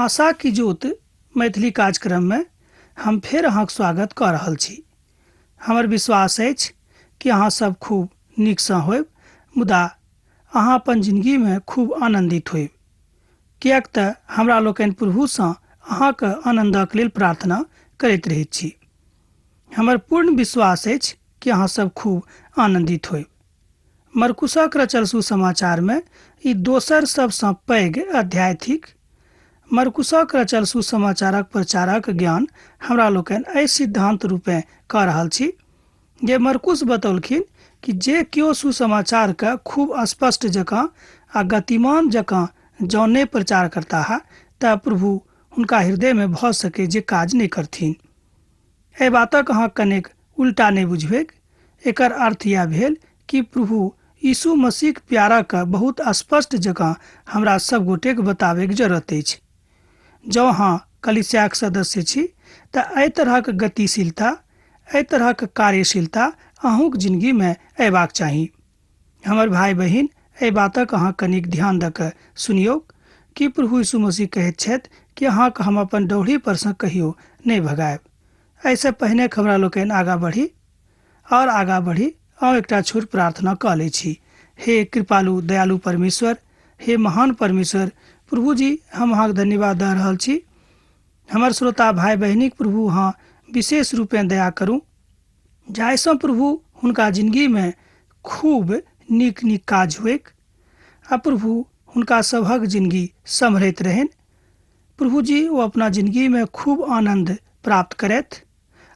आशा की ज्योत मैथिली कार्यक्रममे हम फेर अहाँक स्वागत कऽ रहल छी। हमर विश्वास अछि कि अहाँ सब खूब नीकसँ होयब, मुदा अहाँ अपन जिंदगीमे खूब आनन्दित होयब, किएक तऽ हमरा लोकनि प्रभुसँ अहाँक आनन्दक लेल प्रार्थना करैत रहैत छी। हमर पूर्ण विश्वास अछि कि अहाँ सब खूब आनन्दित होयब। मरकुसक रचल सुसमाचारमे ई दोसर सबसँ पैघ अध्याय थिक। मरकुसक रचल सुसमाचारक प्रचारक ज्ञान हमरा लोकनि एहि सिद्धांत रूपेँ कऽ रहल छी जे मरकुस बतौलखिन कि जे केओ सुसमाचारके खूब स्पष्ट जकाँ आ गतिमान जकाँ जँ नहि प्रचार करताह तऽ प्रभु हुनका हृदयमे भऽ सकै जे काज नहि करथिन। एहि बातक अहाँ कनेक उल्टा नहि बुझबैक। एकर अर्थ इएह भेल कि प्रभु यीशु मसीहक प्यारक बहुत स्पष्ट जकाँ हमरा सब गोटेक बताबैके जरूरत अछि। जँ अहाँ कलीसियाक सदस्य छी तऽ एहि तरहक गतिशीलता, एहि तरहक कार्यशीलता अहूँक जिंदगीमे अयबाक चाही। हमर भाय बहिन, एहि बातक अहाँ कनिक ध्यान दऽ कऽ सुनियौक कि प्रभु यीशु मसीह कहैत छथि कि अहाँके हम अपन डौढ़ी परसँ कहियो नहि भगायब। एहिसँ पहिने हमरा लोकनि आगाँ बढ़ी और आगाँ बढ़ी आउ एकटा छोट प्रार्थना कऽ लै छी। हे कृपालु दयालु परमेश्वर, हे महान परमेश्वर प्रभु जी, हम अहाँके धन्यवाद दऽ रहल छी। हमर श्रोता भाय बहिनीक प्रभु अहाँ विशेष रूपेँ दया करू, जाहिसँ प्रभु हुनका जिंदगीमे खूब नीक नीक काज होइक आ प्रभु हुनका सभक जिंदगी सम्हरैत रहनि। प्रभु जी ओ अपना जिंदगीमे खूब आनन्द प्राप्त करथि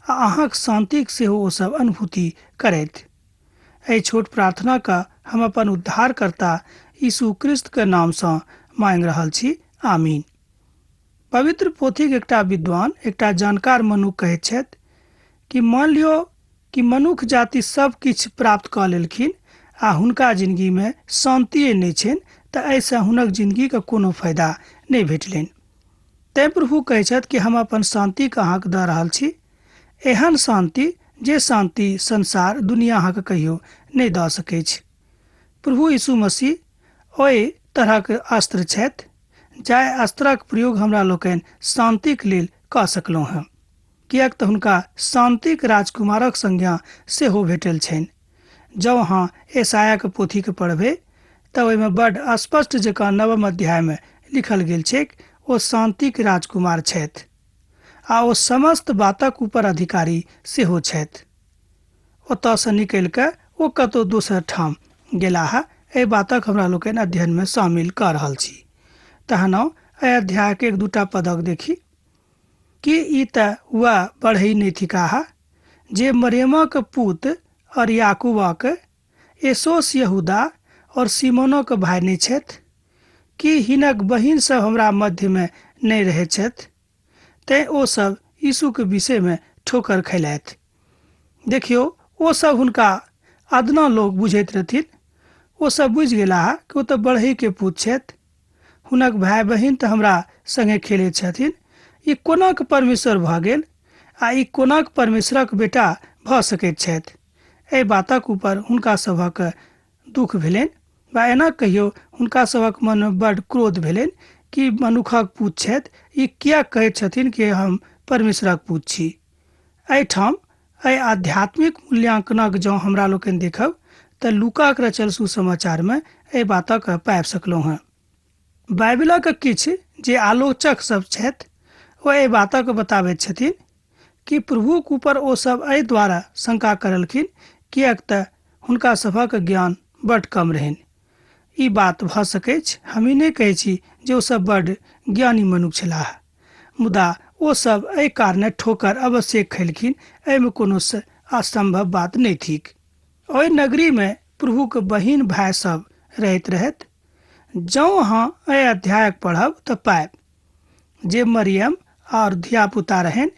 आ अहाँक शान्तिक सेहो ओ सब अनुभूति करथि। एहि छोट प्रार्थनाके हम अपन उद्धारकर्ता यीशु क्रिस्तके नामसँ मांगि रहल छी, आमीन। पवित्र पोथीक एकटा विद्वान, एकटा जानकार मनुख कहैत छथि कि मान लियौ कि मनुख जाति सब किछु प्राप्त कऽ लेलखिन आ हुनका जिंदगीमे शान्तिए नहि छनि तऽ एहिसँ हुनक जिंदगीके कोनो फायदा नहि भेटलनि। तैं प्रभु कहै छथि कि हम अपन शान्तिके अहाँके दऽ रहल छी, एहन शान्ति जे शान्ति संसार दुनिया अहाँके कहियो नहि दऽ सकैछ। प्रभु यीशु मसीह ओहि तरहक अस्त्र छथि जाहि अस्त्रक प्रयोग हमरा लोकनि शान्तिक लेल कऽ सकलहुँ हँ, किएक तऽ हुनका शान्तिक राजकुमारक संज्ञा सेहो भेटल छनि। जँ अहाँ यशायाक पोथीके पढ़बै तऽ ओहिमे बड्ड स्पष्ट जकाँ नवम अध्यायमे लिखल गेल छैक, ओ शान्तिक राजकुमार छथि आ ओ समस्त बातक ऊपर अधिकारी सेहो छथि। ओतऽसँ निकलि कऽ ओ कतहु दोसर ठाम गेलाह, एहि बातक हमरा लोकनि अध्ययनमे शामिल कऽ रहल छी। तहन आउ एहि अध्यायके एक दूटा पदक देखी। कि ई तऽ वएह बढ़ई नहि थिकाह जे मरियमक पूत और याकूबक, एसोस यहूदा और सिमोनक भाय नहि छथि? कि हिनक बहिन सब हमरा मध्यमे नहि रहैत छथि? तैँ ओ सब यीशुके विषयमे ठोकर खयलथि। देखियौ, ओ सब हुनका अदना लोक बुझैत रहथिन। ओ सब बुझि गेलाह कि ओ तऽ बढ़ईके पूत छथि, हुनक भाय बहिन तऽ हमरा संगे खेलैत छथिन, ई कोनाक परमेश्वर भऽ गेल आ ई कोनाक परमेश्वरक बेटा भऽ सकैत छथि? एहि बातक ऊपर हुनका सभक दुःख भेलनि, वा एना कहियौ हुनका सभक मनमे बड्ड क्रोध भेलनि कि मनुखक पूत छथि, ई किएक कहैत छथिन कि हम परमेश्वरक पूत छी? एहिठाम एहि आध्यात्मिक मूल्यांकनक जँ हमरा लोकनि देखब तऽ लूकाक रचल सुसमाचारमे एहि बातक पाबि सकलहुँ हँ। बाइबिलक किछु जे आलोचक सब छथि ओ एहि बातक बताबैत छथिन कि प्रभुक ऊपर ओ सब एहि द्वारा शंका करलखिन किएक तऽ हुनका सभक ज्ञान बड्ड कम रहनि। ई बात भऽ सकैछ, हम ई नहि कहै छी जे ओ सब बड्ड ज्ञानी मनुख छलाह, मुदा ओ सब एहि कारणे ठोकर अवश्ये खैलखिन, एहिमे कोनो असंभव बात नहि थिक। ओहि नगरीमे प्रभुक बहिन भाय सब रहैत रहथि। जँ अहाँ एहि अध्यायक पढ़ब तऽ पायब जे मरियम और धियापुता रहनि,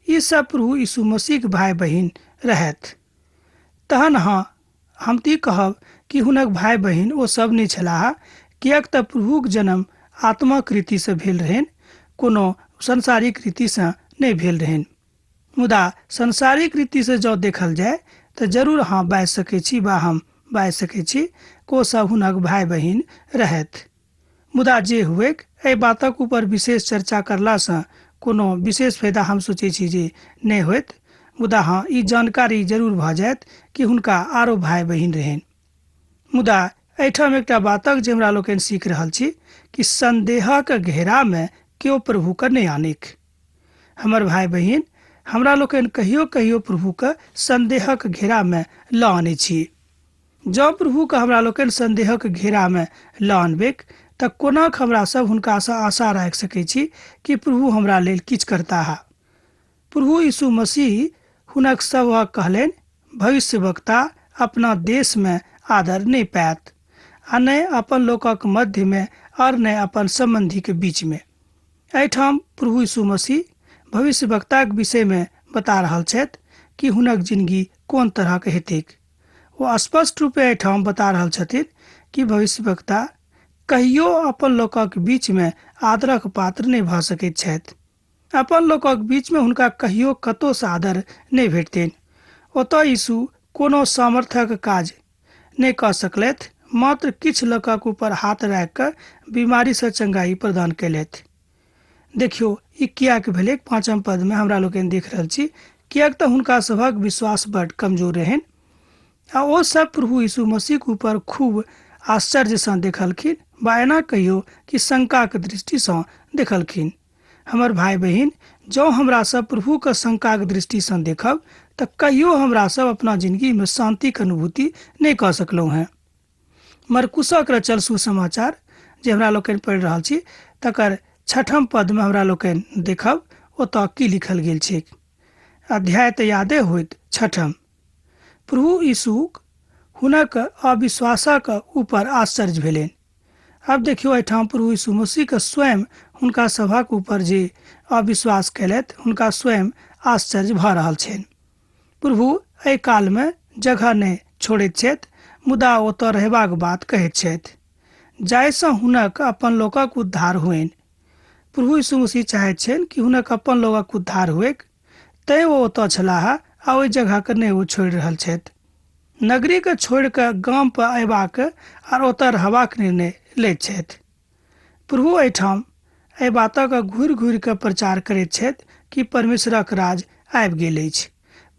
ई सब प्रभु यीशु मसीहक भाय बहिन रहथि। तहन अहाँ हम तऽ ई कहब कि हुनक भाय बहिन ओ सब नहि छलाह, किएक तऽ प्रभुक जन्म आत्माक रीतिसँ भेल रहनि, कोनो सांसारिक रीतिसँ नहि भेल रहनि। मुदा सांसारिक रीतिसँ जँ देखल जाय तऽ जरूर अहाँ बाजि सकै छी वा हम बाजि सकै छी कि ओ सब हुनक भाय बहिन रहथि। मुदा जे हुएक, एहि बातक ऊपर विशेष चर्चा करलासँ कोनो विशेष फायदा हम सोचै छी जे नहि होयत, मुदा हँ ई जानकारी जरूर भऽ जायत कि हुनका आरो भाय बहिन रहनि। मुदा एहिठाम एकटा बातक जे हमरा लोकनि सीख रहल छी कि संदेहक घेरामे केओ प्रभुके नहि आनिक। हमर भाय बहिन, हमरा लोकनि कहियो कहियो प्रभुके संदेहक घेरामे लऽ आनै छी। जँ प्रभुके हमरा लोकनि संदेहक घेरामे लऽ आनबैक तऽ कोना हमरा सब हुनकासँ आशा राखि सकै छी कि प्रभु हमरा लेल किछु करताह। प्रभु यीशु मसीह हुनक सभक कहलनि, भविष्यवक्ता अपना देशमे आदर नहि पायत आ नहि अपन लोकक मध्यमे आओर नहि अपन सम्बन्धीके बीचमे। एहिठाम प्रभु यीशु मसीह भविष्यवक्ताक विषयमे बता रहल छथि कि हुनक जिंदगी कोन तरहक हेतैक। ओ स्पष्ट रूपे एहिठाम बता रहल छथिन कि भविष्यवक्ता कहियो अपन लोकक बीचमे आदरक पात्र नहि भऽ सकैत छथि। अपन लोकक बीचमे हुनका कहियो कतौसँ आदर नहि भेटतनि। ओतऽ यीशु कोनो सामर्थ्यक काज नहि कऽ सकलथि, मात्र किछु लोकक ऊपर हाथ राखि कऽ बीमारीसँ चंगाई प्रदान कयलथि। देखियौ ई किएक भेलै। 5 पदमे हमरा लोकनि देख रहल छी, किएक तऽ हुनका सभक विश्वास बड कमजोर रहनि आ ओ सब प्रभु यीशु मसीहके ऊपर खूब आश्चर्यसँ देखलखिन, वा एना कहियौ कि शंकाके दृष्टिसँ देखलखिन। हमर भाय बहिन, जँ हमरा सब प्रभुके शंकाके दृष्टिसँ देखब तऽ कहियो हमरा सब अपना जिंदगीमे शान्तिके अनुभूति नहि कऽ सकलहुँ हेँ। मरकुसक रचल सुसमाचार जे हमरा लोकनि पढ़ि रहल छी तकर 6 पदमे हमरा लोकनि देखब ओतऽ की लिखल गेल छैक। अध्याय तऽ यादे होइत 6। प्रभु यीशुक हुनक अविश्वासक ऊपर आश्चर्य भेलनि। आब देखियौ एहिठाम प्रभु यीशु मसीहके स्वयं हुनका सभक ऊपर जे अविश्वास कयलथि हुनका स्वयं आश्चर्य भऽ रहल छनि। प्रभु एहि कालमे जगह नहि छोड़ैत छथि, मुदा ओतऽ रहबाक बात कहैत छथि जाहिसँ हुनक अपन लोकक उद्धार होइन। प्रभु यीशु मसीह चाहैत छनि कि हुनक अपन लोकक उद्धार होइक, तैँ ओ ओतऽ छलाह आ ओहि जगहके नहि ओ छोड़ि रहल छथि। नगरीके छोड़ि कऽ गाम पर अयबाक आर ओतऽ रहबाक निर्णय लैत छथि। प्रभु एहिठाम एहि बातक घुरि घुरि कऽ प्रचार करैत छथि कि परमेश्वरक राज आबि गेल अछि।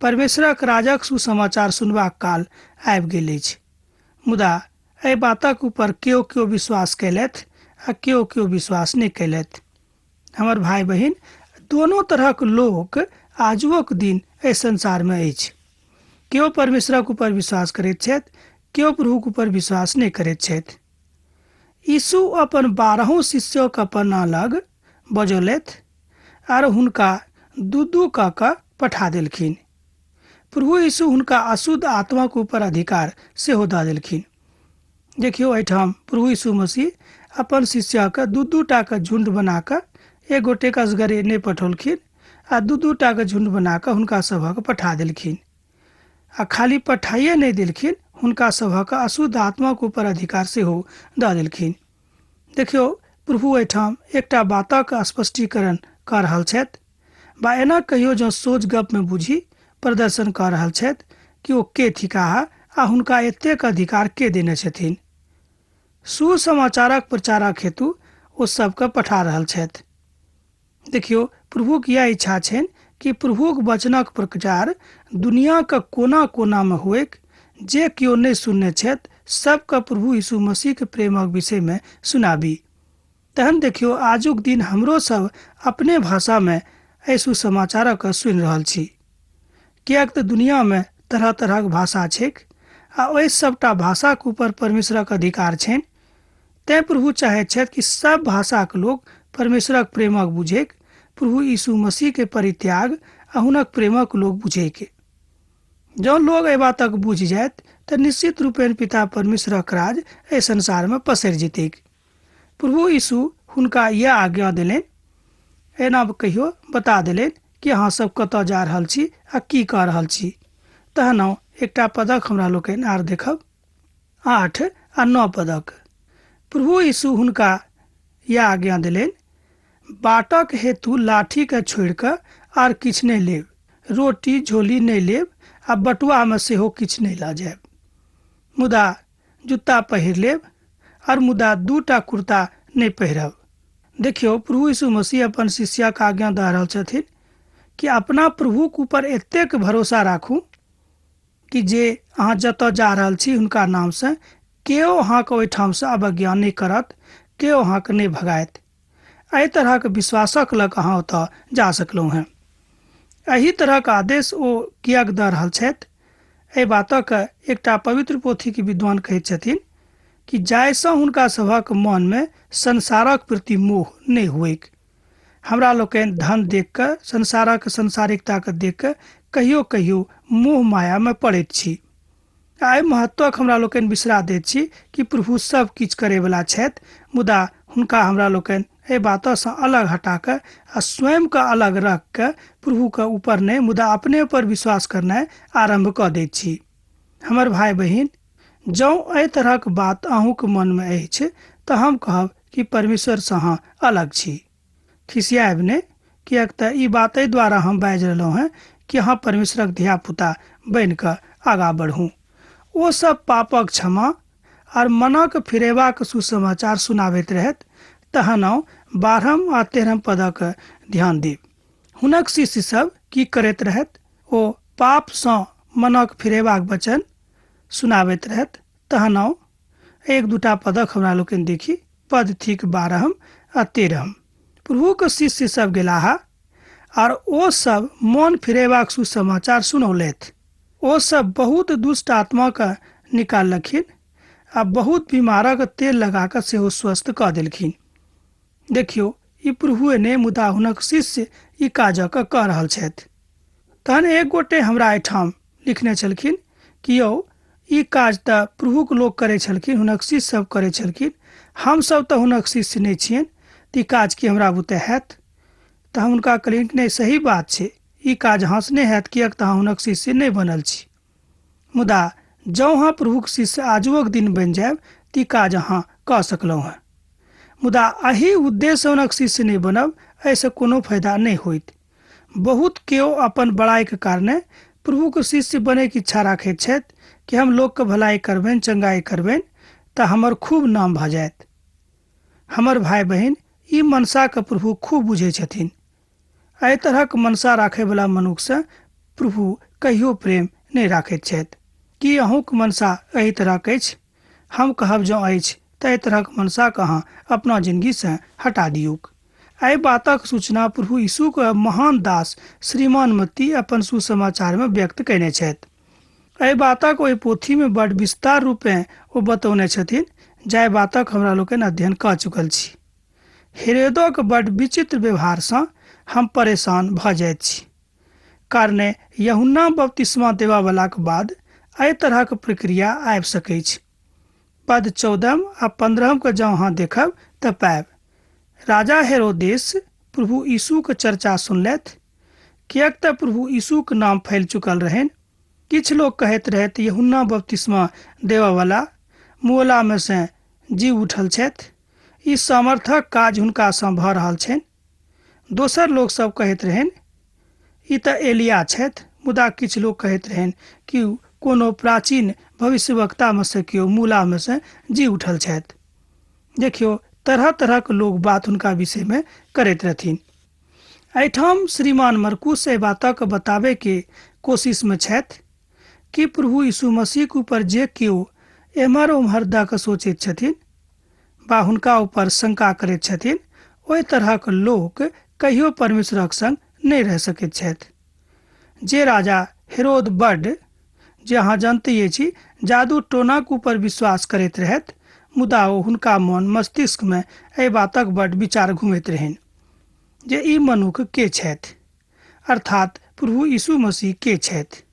परमेश्वरक राजक सुसमाचार सुनबाक काल आबि गेल अछि। मुदा एहि बातक ऊपर केओ केओ विश्वास कयलथि आ केओ केओ विश्वास नहि कयलथि। हमर भाय बहिन, दोनो तरहक लोक आजुओक दिन एहि संसारमे अछि। केओ परमेश्वरक ऊपर विश्वास करैत छथि, केओ प्रभुक ऊपर विश्वास नहि करैत छथि। यीशु अपन 12 शिष्यक अपना लग बजौलथि आर हुनका 2-2 कऽ कऽ पठा देलखिन। प्रभु यीशु हुनका अशुद्ध आत्माक ऊपर अधिकार सेहो दऽ देलखिन। देखियौ एहिठाम प्रभु यीशु मसीह अपन शिष्यके 2-2 टाके झुण्ड बना कऽ एक गोटेके असगरे नहि पठौलखिन आ 2-2 टाके झुण्ड बना कऽ हुनका सभक पठा देलखिन। आ खाली पठाइए नहि देलखिन, हुनका सभक अशुद्ध आत्माक ऊपर अधिकार सेहो दऽ देलखिन। देखियौ प्रभु एहिठाम एकटा बातक स्पष्टीकरण कऽ रहल छथि, वा एना कहियो जँ सोझ गपमे बुझी प्रदर्शन कऽ रहल छथि कि ओ के थिकाह आ हुनका एतेक अधिकार के देने छथिन। सुसमाचारक प्रचारक हेतु ओ सबके पठा रहल छथि। देखियौ प्रभुक यैह इच्छा छनि कि प्रभुक वचनक प्रचार दुनियाके कोना कोनामे होइक, जे केओ नहि सुनने छथि सबके प्रभु यीशु मसीहके प्रेमक विषयमे सुनाबी। तहन देखियौ आजुक दिन हमरो सब अपने भाषामे एहि सुसमाचारक सुनि रहल छी, किएक तऽ दुनियामे तरह तरहक भाषा छैक आ ओहि सबटा भाषाक ऊपर परमेश्वरक अधिकार छनि। तैँ प्रभु चाहैत छथि कि सब भाषाक लोक परमेश्वरक प्रेमक बुझैक, प्रभु यीशु मसीहके परित्याग आ हुनक प्रेमक लोक बुझैक। जँ लोक एहि बातक बुझि जायत तऽ निश्चित रूपेण पिता परमेश्वरक राज एहि संसारमे पसरि जेतैक। प्रभु यीशु हुनका यैह आज्ञा देलनि, एना कहियो बता देलनि कि अहाँ सब कतऽ जा रहल छी आ की कऽ रहल छी। तहन एकटा पदक हमरा लोकनि आर देखब, 8 आ 9 पदक। प्रभु यीशु हुनका यैह आज्ञा देलनि, बाटक हेतु लाठीके छोड़ि कऽ आर किछु नहि लेब, रोटी झोली नहि लेब आ बटुआमे सेहो किछु नहि लऽ जायब, मुदा जुत्ता पहिर लेब और मुदा 2 कुर्ता नहि पहिरब। देखियौ, प्रभु यीशु मसीह अपन शिष्यक आज्ञा दऽ रहल छथिन कि अपना प्रभुक ऊपर एतेक भरोसा राखू कि जे अहाँ जतऽ जा रहल छी हुनका नामसँ केओ अहाँके ओहिठामसँ अवज्ञा नहि करत, केओ अहाँके नहि भगायत। एहि तरहक विश्वासक लग अहाँ ओतऽ जा सकलहुँ हेँ। एहि तरहक आदेश ओ किएक दऽ रहल छथि, एहि बातक एकटा पवित्र पोथीके विद्वान कहैत छथिन कि जाहिसँ हुनका सभक मनमे संसारक प्रति मोह नहि होइक। हमरा लोकनि धन देख कऽ, संसारक संसारिकताके देख कऽ कहियो कहियो मोह मायामे पड़ैत छी। एहि महत्वक हमरा लोकनि बिसरा दैत छी कि प्रभु सब किछु करैवला छथि, मुदा हुनका हमरा लोकनि एहि बातसँ अलग हटा कऽ आ स्वयंके अलग रख कऽ प्रभुके ऊपर नहि मुदा अपने पर विश्वास करनाइ आरम्भ कऽ दैत छी। हमर भाय बहिन, जँ एहि तरहक बात अहूँके मनमे अछि तऽ हम कहब कि परमेश्वरसँ अहाँ अलग छी। खिसियाएब नहि, किएक तऽ ई बात एहि द्वारा हम बाजि रहलहुँ हेँ कि अहाँ परमेश्वरक धियापुता बनि कऽ आगाँ बढ़ू। ओ सब पापक क्षमा आर मनक फिरेबाक सुसमाचार सुनाबैत रहथि। तहन आउ 12 आ 13 पदक ध्यान देब। हुनक शिष्य सब की करैत रहथि? ओ पापसँ मनक फिरेबाक वचन सुनाबैत रहथि। तहन आउ एक दूटा पदक हमरा लोकनि देखी। पद थिक 12 आ 13। प्रभुक शिष्य सब गेलाह आर ओ सब मन फिरेबाक सुसमाचार सुनौलथि। ओ सब बहुत दुष्ट आत्माके निकाललखिन आ बहुत बीमारक तेल लगा कऽ सेहो स्वस्थ कऽ देलखिन। देखियौ, ई प्रभुए नहि मुदा हुनक शिष्य ई काजक कऽ रहल छथि। तहन एक गोटे हमरा एहिठाम लिखने छलखिन कि यौ, ई काज तऽ प्रभुक लोक करै छलखिन, हुनक शिष्य सब करै छलखिन, हमसब तऽ हुनक शिष्य नहि छियनि, तऽ ई काज की हमरा बुते हैत? तऽ हम हुनका कहलियनि कि नहि, सही बात छै, ई काज अहाँसँ नहि हैत, किएक तऽ अहाँ हुनक शिष्य नहि बनल छी। मुदा जँ अहाँ प्रभुक शिष्य आजुओक दिन बनि जायब तऽ ई काज अहाँ कऽ सकलहुँ हेँ। मुदा एहि उद्देश्यसँ हुनक शिष्य नहि बनब, एहिसँ कोनो फायदा नहि होइत। बहुत केओ अपन बड़ाइके कारणे प्रभुके शिष्य बनैके इच्छा राखैत छथि कि हम लोकके भलाई करबनि, चंगाई करबनि तऽ हमर खूब नाम भऽ जायत। हमर भाय बहिन, ई मनसाके प्रभु खूब बुझै छथिन। एहि तरहक मनसा राखैवला मनुखसँ प्रभु कहियो प्रेम नहि राखैत छथि। की अहूँक मनसा एहि तरहक अछि? हम कहब जँ अछि तऽ एहि तरहक मनसाके अहाँ अपना जिनगीसँ हटा दियौक। एहि बातक सूचना प्रभु यीशुक महान दास श्रीमान मत्ती अपन सुसमाचारमे व्यक्त कयने छथि। एहि बातक ओहि पोथीमे बड विस्तार रूपेँ ओ बतौने छथिन, जाहि बातक हमरा लोकनि अध्ययन कऽ चुकल छी। हेरोदक बड विचित्र व्यवहारसँ हम परेशान भऽ जाइत छी। कारणे यूहन्ना बपतिस्मा देबऽवलाक बाद एहि तरहक प्रक्रिया आबि सकैछ। पद 14 आ 15 के जँ अहाँ देखब तऽ पायब। राजा हेरोदेस प्रभु यीशुक चर्चा सुनलथि, किएक तऽ प्रभु यीशुक नाम फैल चुकल रहनि। किछु लोक कहैत रहथि यूहन्ना बपतिस्मा देबऽवला मुअलामे सँ जी उठल छथि, ई सामर्थक काज हुनकासँ भऽ रहल छनि। दोसर लोक सब कहैत रहनि ई तऽ एलिया छथि, मुदा किछु लोक कहैत रहनि कि कोनो प्राचीन भविष्यवक्तामे सँ केओ मूलामे सँ जी उठल छथि। देखियौ, तरह तरहक लोक बात हुनका विषयमे करैत रहथिन। एहिठाम श्रीमान मरकुस एहि बातक बताबैके कोशिशमे छथि कि प्रभु यीशु मसीहके ऊपर जे केओ एम्हर ओम्हर दऽ कऽ सोचैत छथिन बा हुनका ऊपर शंका करैत छथिन, ओहि तरहक लोक कहियो परमेश्वरक संग नहि रहि सकैत छथि। जे राजा हेरोद बड, जे अहाँ जानते छी, जादू टोनाक ऊपर विश्वास करैत रहथि, मुदा ओ हुनका मन मस्तिष्कमे एहि बातक बड विचार घुमैत रहनि जे ई मनुख के छथि, अर्थात प्रभु यीशु मसीह के छथि।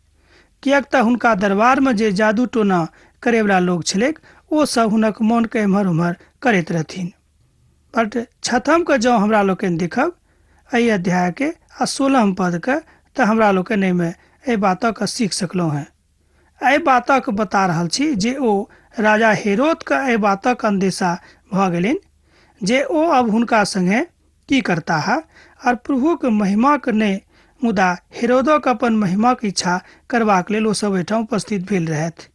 किएक तऽ हुनका दरबारमे जे जादू टोना करैवला लोक छलैक, ओ सब हुनक मोनके एम्हर ओम्हर करैत रहथिन। बट छठमके जँ हमरा लोकनि देखब एहि अध्यायके आ 16 पदके, तऽ हमरा लोकनि एहिमे एहि बातक सीख सकलहुँ हेँ। एहि बातक बता रहल छी जे ओ राजा हेरोदके एहि बातक अंदेशा भऽ गेलनि जे ओ अब हुनका संगे की करताह, और प्रभुक महिमाक नहि मुदा हेरोदक अपन महिमाक इच्छा करबाक लेल ओ सब एहिठाम उपस्थित भेल रहथि।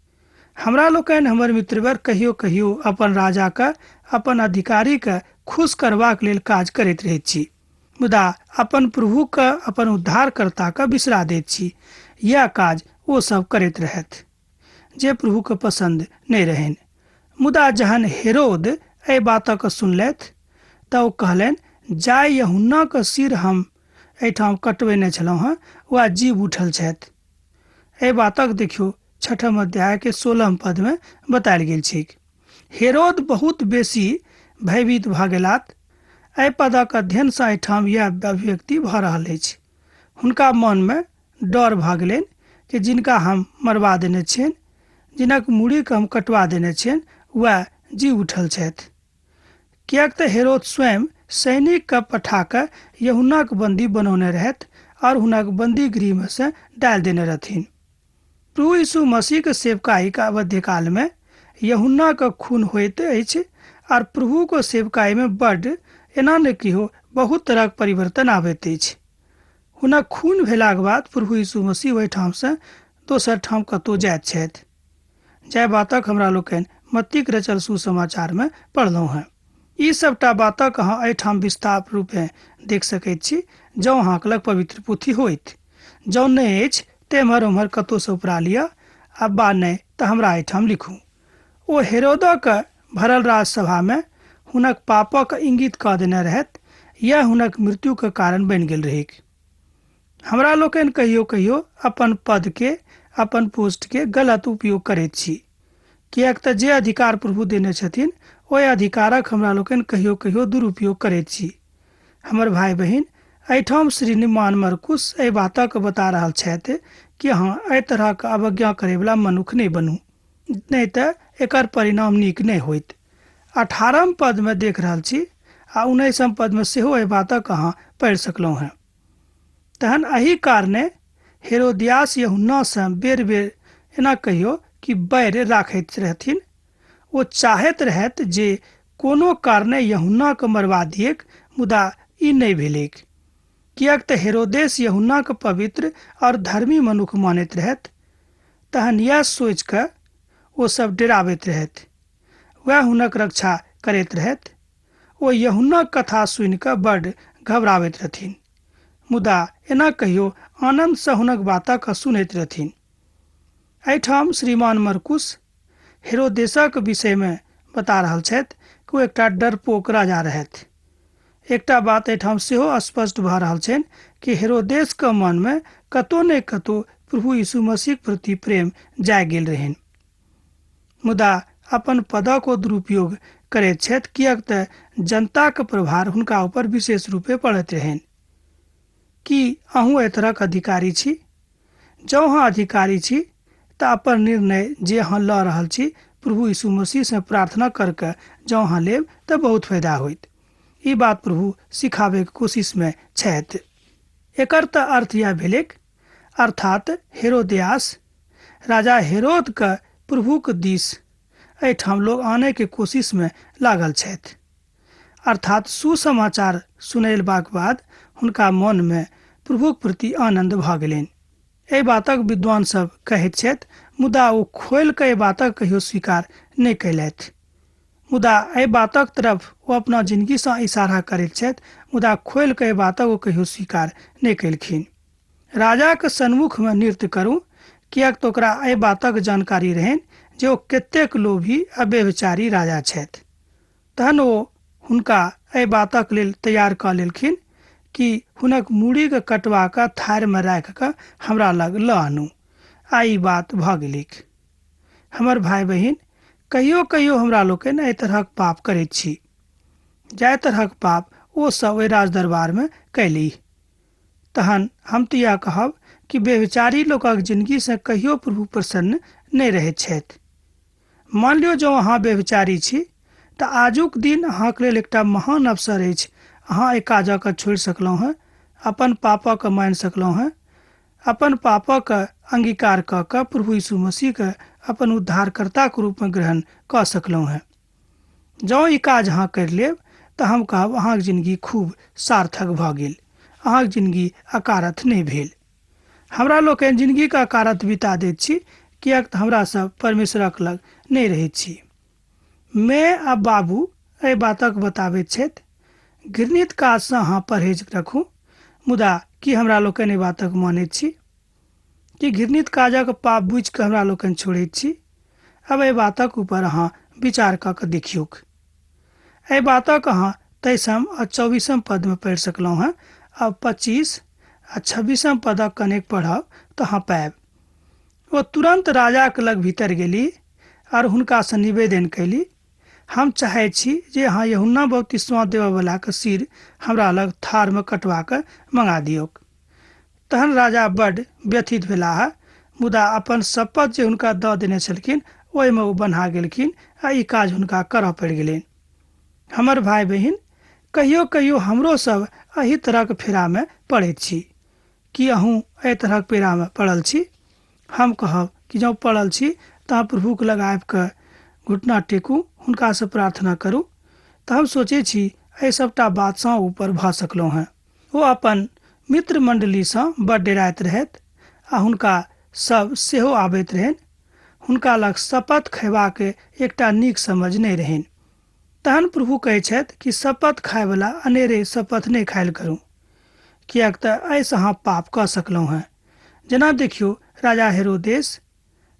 हमरा लोकनि हमर मित्रवर कहियो कहियो अपन राजाके, अपन अधिकारीके खुश करबाक लेल काज करैत रहैत छी, मुदा अपन प्रभुके, अपन उद्धारकर्ताके बिसरा दैत छी। यैह काज ओ सब करैत रहथि जे प्रभुके पसन्द नहि रहनि। मुदा जहन हेरोद एहि बातक सुनलथि तऽ ओ कहलनि, जाय यूहन्नाक सिर हम एहिठाम कटबेने छलहुँ हँ, वएह जीव उठल छथि। एहि बातक देखियौ 6 अध्याय के 16 पद में बतायल गेल छैक। हेरोद बहुत बेसी भयभीत भऽ गेलाह। एहि पदक अध्ययनसँ एहिठाम यैह अभिव्यक्ति भऽ रहल अछि। हुनका मनमे डर भऽ गेलनि कि जिनका हम मरवा देने छियनि, जिनक मूड़ीके हम कटवा देने छियनि, वएह जी उठल छथि। किएक तऽ हेरोद स्वयं सैनिकके पठा कऽ यूहन्नाक बंदी बनौने रहथि और हुनक बंदी गृहमे से डालि देने रहथिन। प्रभु यीशु मसीहके सेवकाईके अवध्यकालमे यूहन्नाके खून होइत अछि और प्रभुके सेवकाईमे बड्ड एना नहि कहियो बहुत तरहक परिवर्तन आबैत अछि। हुनक खून भेलाक बाद प्रभु यीशु मसीह ओहिठामसँ दोसर ठाम कतहु जाइत छथि। जाहि बातक हमरा लोकनि मत्तीक रचल सुसमाचारमे पढ़लहुँ हेँ। ई सबटा बातक अहाँ एहिठाम विस्तार रूपेँ देख सकैत छी जँ अहाँके लग पवित्र पोथी होइत। जँ नहि अछि तऽ एम्हर ओम्हर कतहुसँ उपरा लिअ आ बा नहि तऽ हमरा एहिठाम लिखू। ओ हेरोदक भरल राजसभामे हुनक पापक इंगित कऽ देने रहथि। यैह हुनक मृत्युके कारण बनि गेल रहैक। हमरा लोकनि कहियो कहियो अपन पदके, अपन पोस्टके गलत उपयोग करैत छी, किएक तऽ जे अधिकार प्रभु देने छथिन ओहि अधिकारक हमरा लोकनि कहियो कहियो दुरुपयोग करैत छी। हमर भाय बहिन, एहिठाम श्री निमान मरकुस एहि बातक बता रहल छथि कि अहाँ एहि तरहक अवज्ञा करैवला मनुख नहि बनू, नहि तऽ एकर परिणाम नीक नहि होइत। 18 पदमे देख रहल छी आ 19 पदमे सेहो एहि बातक अहाँ पढ़ि सकलहुँ हेँ। तहन एहि कारणे हेरोदियास यूहन्नासँ बेर बेर एना कहियो कि बैर राखैत रहथिन। ओ चाहैत रहथि जे कोनो कारणे यूहन्नाके मरवा दिएक, मुदा ई नहि भेलैक, किएक तऽ हेरोदेस यूहन्नाके पवित्र और धर्मी मनुख मानैत रहथि। तहन यैह सोचि कऽ ओ सब डेराबैत रहथि। वएह हुनक रक्षा करैत रहथि। ओ यूहन्नाक कथा सुनि कऽ बड्ड घबराबैत रहथिन, मुदा एना कहियो आनन्दसँ हुनक बातक सुनैत रहथिन। एहिठाम श्रीमान मरकुस हेरोदेसक विषयमे बता रहल छथि कि ओ एकटा डरपोक राजा रहथि। एकटा बात एहिठाम सेहो स्पष्ट भऽ रहल छनि कि हेरोदेसके मनमे कतहु ने कतहु प्रभु यीशु मसीहक प्रति प्रेम जागि गेल रहनि, मुदा अपन पदक ओ दुरुपयोग करैत छथि, किएक तऽ जनताक प्रभार हुनका ऊपर विशेष रूपे पड़ैत रहनि। की अहूँ एहि तरहक अधिकारी छी? जँ अहाँ अधिकारी छी तऽ अपन निर्णय जे अहाँ लऽ रहल छी प्रभु यीशु मसीहसँ प्रार्थना करके जँ अहाँ लेब तऽ बहुत फायदा होइत। ई बात प्रभु सिखाबैके कोशिशमे छथि। एकर तऽ अर्थ यैह भेलैक, अर्थात हेरोदियास राजा हेरोदके प्रभुक दिस एहिठाम लोग आनैके कोशिशमे लागल छथि। अर्थात सुसमाचार सुनेलबाक बाद हुनका मनमे प्रभुक प्रति आनन्द भऽ गेलनि। एहि बातक विद्वान सब कहैत छथि, मुदा ओ खोलि कऽ एहि बातक कहियो स्वीकार नहि कयलथि। मुदा एहि बातक तरफ ओ अपना जिनगीसँ इशारा करैत छथि, मुदा खोलि कऽ एहि बातक ओ कहियो स्वीकार नहि कयलखिन। राजाक सन्मुखमे नृत्य करू, किएक तऽ ओकरा एहि बातक जानकारी रहनि जे ओ कतेक लोभी आ व्यभिचारी राजा छथि। तहन ओ हुनका एहि बातक लेल तैयार कऽ लेलखिन कि हुनक मूड़ीके कटवा कऽ थारमे राखि कऽ हमरा लग लऽ आनू। आ ई बात भऽ गेलैक। हमर भाय बहिन, कहियो कहियो हमरा लोकनि एहि तरहक पाप करैत छी, जाहि तरहक पाप ओ सब ओहि राजदरबारमे कयलीह। तहन हम तऽ इएह कहब कि व्यभिचारी लोकक जिनगीसँ कहियो प्रभु प्रसन्न नहि रहैत छथि। मान लियौ जँ अहाँ व्यभिचारी छी तऽ आजुक दिन अहाँके लेल एकटा महान अवसर अछि। अहाँ एहि काजके छोड़ि सकलहुँ हेँ, अपन पापक मानि सकलहुँ हेँ, अपन पापक अंगीकार कऽ कऽ प्रभु यीशु मसीहके अपन उद्धारकर्ताके रूपमे ग्रहण कऽ सकलहुँ हेँ। जँ ई काज अहाँ करि लेब तऽ हम कहब अहाँके जिनगी खूब सार्थक भऽ गेल, अहाँके जिनगी अकारथ नहि भेल। हमरा लोकनि जिनगीके अकारथ बिता दैत छी, किएक तऽ हमरा सब परमेश्वरक लग नहि रहैत छी। मैं आ बाबू एहि बातक बताबैत छथि। घृणित काजसँ अहाँ परहेज रखू, मुदा की हमरा लोकनि एहि बातक मानैत छी? की घृणित काजक पाप बुझि कऽ हमरा लोकनि छोड़ैत छी? आब एहि बातक ऊपर अहाँ विचार कऽ कऽ देखियौक। एहि बातक अहाँ तेइसम आ चौबीसम पदमे पढ़ि सकलहुँ हेँ। आब 25 आ छब्बीसम पदक कनेक पढ़ब तऽ अहाँ पायब। ओ तुरन्त राजाक लग भीतर गेली आर हुनकासँ निवेदन कयली, हम चाहैत छी जे अहाँ यूहन्ना बपतिस्मा देबयवलाक सिर हमरा लग थारमे कटवा कऽ मँगा दियौक। तहन राजा बड्ड व्यथित भेलाह, मुदा अपन शपथ जे हुनका दऽ देने छलखिन ओहिमे ओ बन्हा गेलखिन आ ई काज हुनका करऽ पड़ि गेलनि। हमर भाय बहिन, कहियो कहियो हमरो सब एहि तरहक फेरामे पड़ैत छी। की अहूँ एहि तरहक पेड़ामे पड़ल छी? हम कहब कि जँ पड़ल छी तऽ अहाँ प्रभुक लग आबि कऽ घुटना टेकू, हुनकासँ प्रार्थना करू। तऽ हम सोचै छी एहि सभटा बातसँ ऊपर भऽ सकलहुँ हेँ। ओ अपन मित्र मण्डलीसँ बड़ डेराइत रहथि आ हुनका सब सेहो आबैत रहनि। हुनका लग शपथ खयबाक एकटा नीक समझ नहि रहनि। तहन प्रभु कहै छथि कि शपथ खायवला अनेरे शपथ नहि खायल करू, किएक तऽ एहिसँ अहाँ पाप कऽ सकलहुँ हेँ। जेना देखियौ, राजा हेरोदेस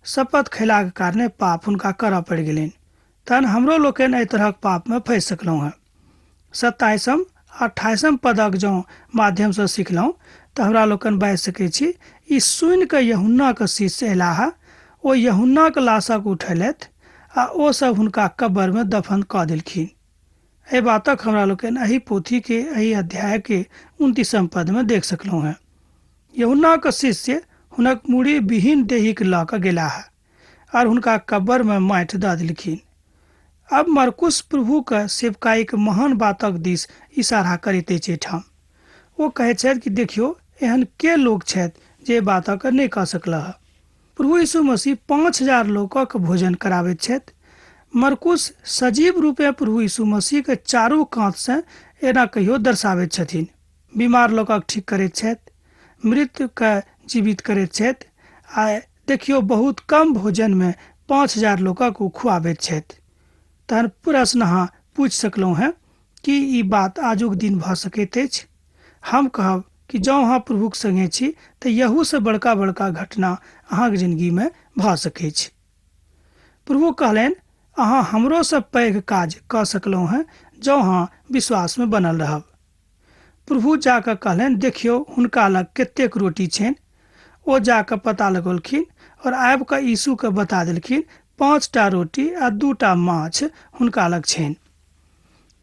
शपथ खयलाक कारणे पाप हुनका करऽ पड़ि गेलनि। तहन हमरो लोकनि एहि तरहक पापमे फँसि सकलहुँ हेँ। 27म आ 28म पदक जँ माध्यमसँ सिखलहुँ तऽ हमरा लोकनि बाजि सकैत छी, ई सुनि कऽ यूहन्नाक शिष्य अयलाह, ओ यूहन्नाक लाशक उठेलथि आ ओ सब हुनका कब्रमे दफन कऽ देलखिन। एहि बातक हमरा लोकनि एहि पोथीके एहि अध्यायके 29म पदमे देख सकलहुँ हेँ। यूहन्नाक शिष्य हुनक मूड़ी विहीन देहीक लऽ कऽ गेलाह आर हुनका कब्रमे माटि दऽ देलखिन। अब मरकुस प्रभुक सेवकाईक महान बातक दिस इशारा करैत अछि एहिठाम। ओ कहैत छथि कि देखियौ, एहन के लोक छथि जे बातक नहि कऽ सकलह। प्रभु यीशु मसीह 5000 लोकक भोजन कराबैत छथि। मरकुस सजीव रूपे प्रभु यीशु मसीहके चारू कातसँ एना कहियो दर्शाबैत छथिन। बीमार लोकक ठीक करैत छथि, मृतके जीवित करैत छथि आ देखियौ बहुत कम भोजनमे 5000 लोकक ओ खुआबैत छथि। तहन प्रश्न अहाँ पूछि सकलहुँ हेँ कि ई बात आजुक दिन भऽ सकैत अछि? हम कहब कि जँ अहाँ प्रभुक संगे छी तऽ यहूसँ बड़का बड़का घटना अहाँक जिनगीमे भऽ सकैछ। प्रभु कहलनि, अहाँ हमरोसँ पैघ काज कऽ सकलहुँ हेँ जँ अहाँ विश्वासमे बनल रहब। प्रभु जा कऽ कहलनि, देखियौ हुनका लग कतेक रोटी छनि। ओ जा कऽ पता लगौलखिन और आबि कऽ यीशुके बता देलखिन, 5टा रोटी आ 2टा माछ हुनका लग छनि।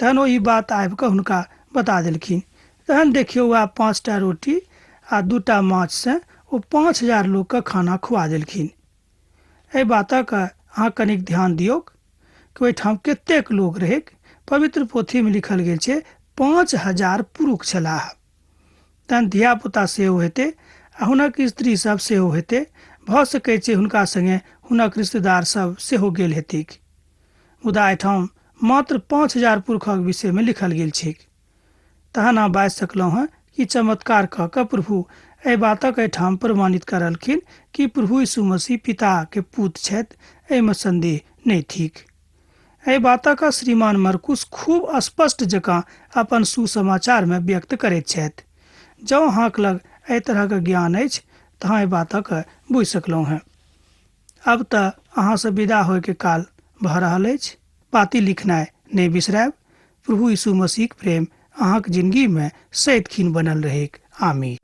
तहन ओ ई बात आबि कऽ हुनका बता देलखिन। तहन देखियौ वएह 5टा रोटी आ 2टा माछसँ ओ 5000 लोकके खाना खुआ देलखिन। एहि बातक अहाँ कनिक ध्यान दियौक कि ओहिठाम कतेक लोक रहैक। पवित्र पोथीमे लिखल गेल छै 5000 पुरुष छलाह। तहन धियापुता सेहो हेतै आ हुनक स्त्री सब सेहो हेतै। भऽ सकै छै हुनका संगे हुनक रिश्तेदार सब सेहो गेल हेतैक। मुदा एहिठाम मात्र 5000 पुरुषक विषयमे लिखल गेल छैक। तहन अहाँ बाजि सकलहुँ हेँ कि चमत्कार कऽ कऽ प्रभु एहि बातक एहिठाम प्रमाणित करलखिन कि प्रभु यीशु मसीह पिताके पूत छथि, एहिमे संदेह नहि थिक। एहि बातक श्रीमान मरकुस खूब स्पष्ट जकाँ अपन सुसमाचारमे व्यक्त करैत छथि। जँ अहाँक लग एहि तरहक ज्ञान अछि तऽ अहाँ एहि बातक बुझि सकलहुँ हेँ। अब तऽ अहाँसँ विदा होयके काल भऽ रहल अछि। पाती लिखनाइ नहि बिसरायब। प्रभु यीशु मसीहक प्रेम अहाँक जिनगीमे सदिखन बनल रहैक। आमीन।